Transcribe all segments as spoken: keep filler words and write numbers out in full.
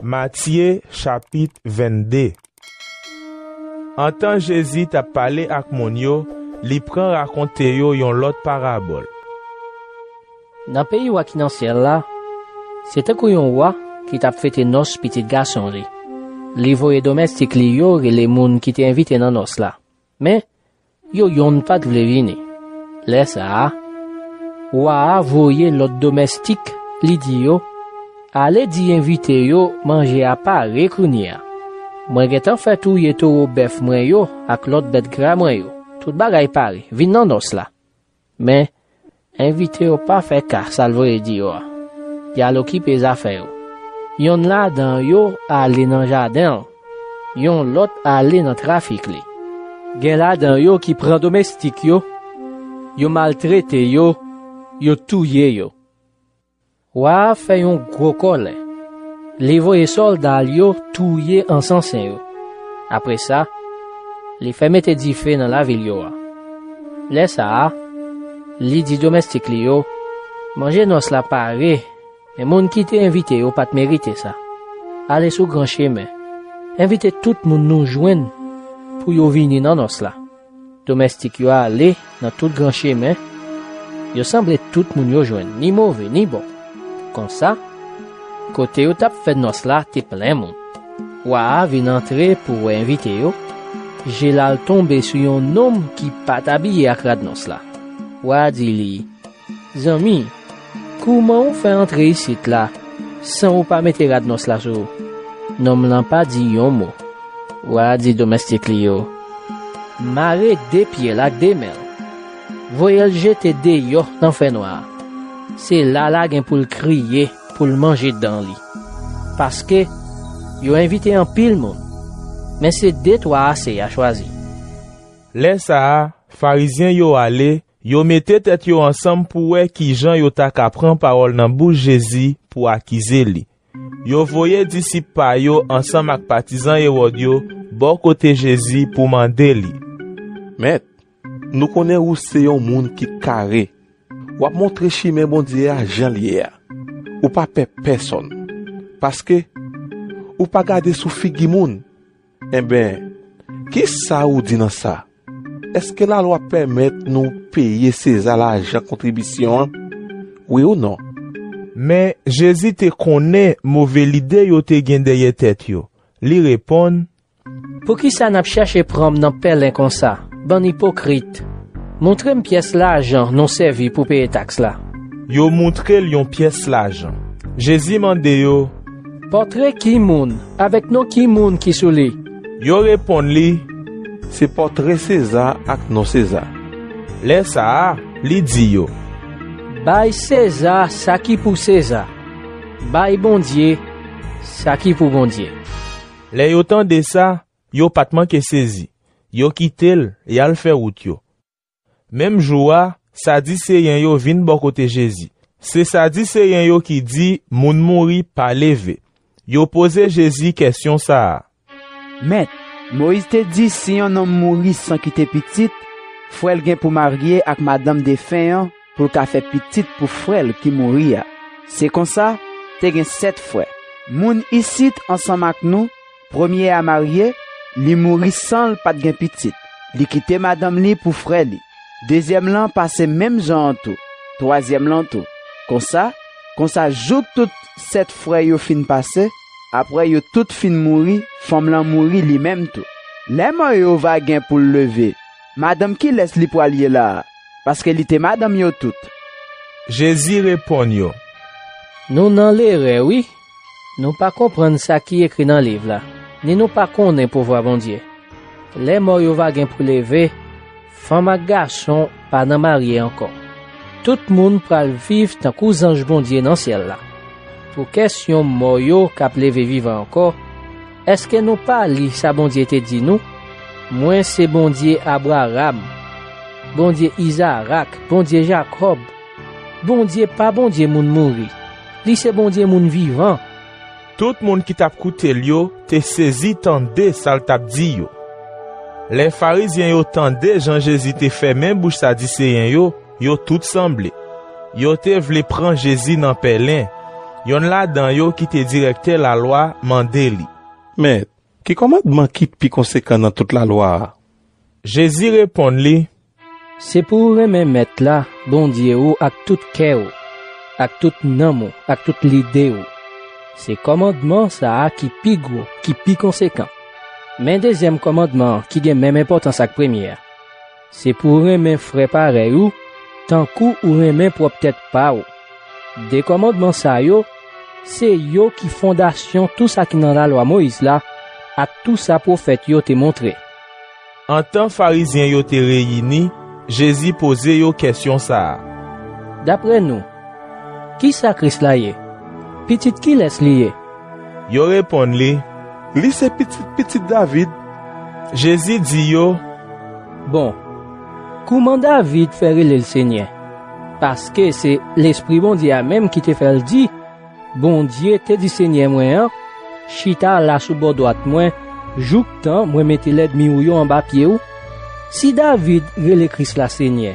Matye, chapit vennde. Antan Jezi t ap pale ak moun yo, li pran rakonte yo yon lòt parabòl. Nan peyi wa ki nan syèl la, se tankou yon wa ki t ap fete nòs pitit gason li. Li voye domèstik li yo rele moun ki te envite nan nòs la. Men, yo yonn pa t vle vini. Lè sa a, wa a voye lòt domèstik, li di yo, "Ale di envite yo manje a pare kounye a. Mwen gentan fè touye towo bèf mwen yo ak lòt bèt gra mwen yo. Tout bagay pare, vin nan nòs la." Men, envite yo pa fè ka sa l voye di yo a. Y al okipe zafè yo. Yonn ladan yo ale nan jaden l, yon lòt ale nan trafik li. Gen ladan yo ki pran domestik yo, yo maltrete yo, yo touye yo. Wa a fè yon gwo kòlè. Li voye sòlda l yo touye ansansen yo. Apre sa, li fè mete dife nan lavil yo a. Lè sa a, li di domèstik li yo, "Manje nòs la pare, men moun ki te envite yo pa t merite sa. Ale sou gran chemen, envite tout moun nou jwenn pou yo vini nan nòs la." Domèstik yo ale nan tout gran chemen, yo sanble tout moun yo jwenn, ni move, ni bon. Konsa, kote yo t ap fè nòs la te plen moun. Wa a vin antre pou wè envite yo, je l al tonbe sou yon nonm ki pa t abiye ak rad nòs la. Wa a di li, "Zanmi, kouman ou fè antre isit la san ou pa mete rad nòs la sou ou?" Nonm lan pa di yon mo. Wa a di domèstik li yo, "Mare de pye l ak de men l. Voye l jete deyò nan fènwa a. Se la l a gen pou l kriye, pou l manje dan li. Paske yo envite anpil moun, men se de twa ase y a chwazi." Lè sa a, Farizyen yo ale, yo mete tèt yo ansanm pou wè ki jan yo ta ka pran pawòl nan bouch Jezi pou akize li. Yo voye disip pa yo ansanm ak patizan Ewòd yo bò kote Jezi pou mande li, "Mèt, nou konnen ou se yon moun ki kare. W ap montre chimen Bondye a jan l ye a. Ou pa pè pèsonn. Paske ou pa gade sou figi moun. Enben, ki sa ou di nan sa? Èske lalwa pèmèt nou peye Seza lajan kontribisyon an? Wi ou non?" Men, Jezi te konnen move lide yo te gen dèyè tèt yo. Li reponn, "Poukisa n ap chèche pran m nan pèlen konsa, bann ipokrit? Montre m pyès lajan nou sèvi pou peye taks la." Yo montre l yon pyès lajan. Jezi mande yo, "Pòtre ki moun, avèk non ki moun ki sou li?" Yo reponn li, "Se pòtre Seza ak non Seza." Lè sa a, li di yo, "Bay Seza sa ki pou Seza, bay Bondye sa ki pou Bondye." Lè yo tande sa, yo pa t manke sezi. Yo kite l, y al fè wout yo. Menm jou a, Sadiseyen yo vin bò kote Jezi. Se Sadiseyen yo ki di moun mouri pa leve. Yo poze Jezi kesyon sa a, "Mèt, Moyiz te di si yon nonm mouri san kite pitit, frè l gen pou marye ak madanm defen an pou l ka fè pitit pou frè l ki mouri a. Se konsa, te gen sèt frè. Moun isit ansanm ak nou, premye a marye, li mouri san l pa t gen pitit. Li kite madanm li pou frè li. Dezyèm lan pase menm jan an tou. Twazyèm lan tou. Konsa, konsa jouk tout sèt frè yo fin pase, apre yo tout fin mouri, fanm lan mouri li menm tou. Lè mò yo va gen pou l leve, madanm kilès li pral ye la a? Paske li te madanm yo tout." Jezi reponn yo, "Nou nan lerè, wi. Nou pa konprann sa ki ekri nan liv la, ni nou pa konnen pouvwa Bondye. Lè mò yo va gen pou leve, fanm ak gason pa nan marye ankò. Tout moun pral viv tankou zanj Bondye nan syèl la. Pou kesyon mò yo k ap leve vivan ankò, èske nou pa li sa Bondye te di nou? 'Mwen se Bondye Abraram, Bondye Izarak, Bondye Jakòb.' Bondye pa Bondye moun mouri, li se Bondye moun vivan." Tout moun ki t ap koute l yo te sezi tande sa l t ap di yo. Lè Farizyen yo tande jan Jezi te fèmen bouch Sadiseyen yo, yo tout sanble. Yo te vle pran Jezi nan pèlen, Yonn ladan yo ki te dirèktè lalwa mande li: Mèt, ki kòmandman ki pi konsekan nan tout lalwa a? Jezi reponn li: Se pou w renmen Mèt la, Bondye w, ak tout kè w, ak tout nanm ou, ak tout lide w. Se kòmandman sa a ki pi gwo, ki pi konsekan. Men dezyèm kòmandman an ki gen menm enpòtans ak premye a. Se pou w renmen frè parèy ou, tankou ou renmen pwòp tèt pa w. De kòmandman sa yo, se yo ki fondasyon tou sa ki nan lalwa Moyiz la ak tou sa pwofèt yo te montre. Antan Farizyen yo te reyini, Jezi poze yo kesyon sa a: Dapre nou, ki sa Kris la ye? Pitit kilès li ye? Yo reponn li: Li se pitit pitit David. Jezi di yo: Bon, kouman David fè rele l Senyè? Paske se Lespri Bondye a menm ki te fè l di, Bondye te di Senyè mwen an, chita la sou bò dwat mwen, jouktan mwen mete lènmi w yo anba pye w. Si David rele Kris la Senyè,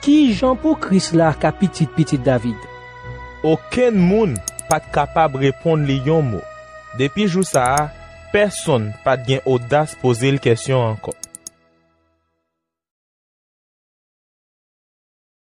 ki jan pou Kris la ka pitit pitit David? Okenn moun pa t kapab reponn li yon mo. Depi jou sa a, pèsonn pa t gen odas poze l kesyon ankò.